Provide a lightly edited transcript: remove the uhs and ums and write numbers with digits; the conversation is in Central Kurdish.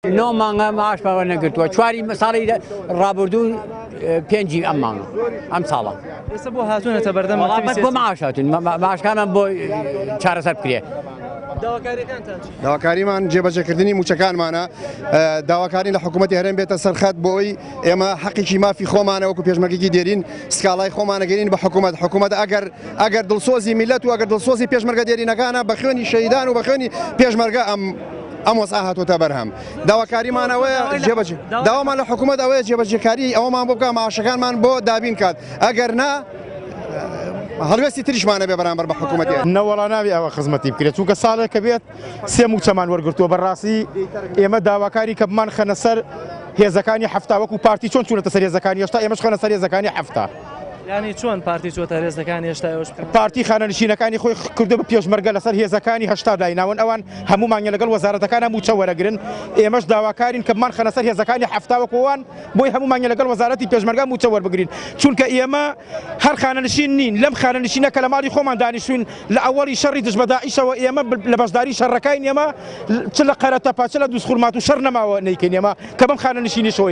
نۆ مانگە معاشمان وەرنەگرتووە چواری ساڵی ڕابردوو پێنجی ئەم مانگە ئەم ساڵە ئێستا بۆ هاتوونەتە بەردەم وەڵا بەس بۆ معاش هاتوون معاشکانمان بۆ چارەسەر بکرێ. داواکاریەکانتان چی؟ داواکاریمان جێبەجێکردنی مووچەکانمانە داواکارین لە حکوومەتی هەرێم بێتە سەرخەت بۆ ئەوەی ئێمە حەقێکی مافی خۆمانە وەکو پێشمەرگێکی دێرین سکاڵای خۆمانەگەرین بە حکوومەت حکوومەت ئەگەر ئەگەر دڵسۆزی میلەت و ئەگەر دڵسۆزی پێشمەرگە دێرینەکانە بە خوێنی شەهیدان و بە خوێنی پێشمەرگە ئەم ئەم وەزعە هاتۆتە بەرهەم داواکاریمان ئەوەیە جێبەجێ داوامان لە حکوومەت ئەوەیە جێبەجێکاری ئەوەمان بۆ بکات معاشەکانمان بۆ دابین کات ئەگەر نا هەڵوێستی تریشمان هەبێ بەرامبەر بە حکوومەتی. نەوەڵا نابێ ئەوە خزمەتی بکرێت چونکە ساڵێک کە بێت سێ مووچەمان وەرگرتووە بەڕاستی ئێمە داواکاری کە بمان خەنە سەر هێزەکانی حەفتا وەکو پارتی چۆن چوونەتە سەر هێزەکانی هێشتا ئێمەش خەنە سەر هێزەکانی حەفتا. یانی چۆن پارتی چۆتە هێزەکانی هێشتا ئێوەش بکەن؟ پارتی خانەنشینەکانی خۆی کردو بە پێشمەرگە لەسەر هێزەکانی هەشتا دایناون ئەوان هەموو مانگێ لەگەڵ وەزارەتەکانا مووچە وەرەگرن ئێمەش داواکارین کە بمان خەنە سەر هێزەکانی حەفتا وەکو ئەوان بۆی هەموو مانگێ لەگەڵ وەزارەتی پێشمەرگە مووچە وەربگرین چونکە ئێمە هەر خانەنشین نین لەم خانەنشینە کە لە ماڵی خۆمان دانیشتوین لە ئەوەڵی شەڕی دژ بە داعشەوە ئێمە لە بەشداری شەڕەکاین ئێمە چ لە قەرەتەپە چ لە دووزخورماتوو شەڕ نەماوە نەیکەین ئێمە کە بەم خانەنشینیشەوە.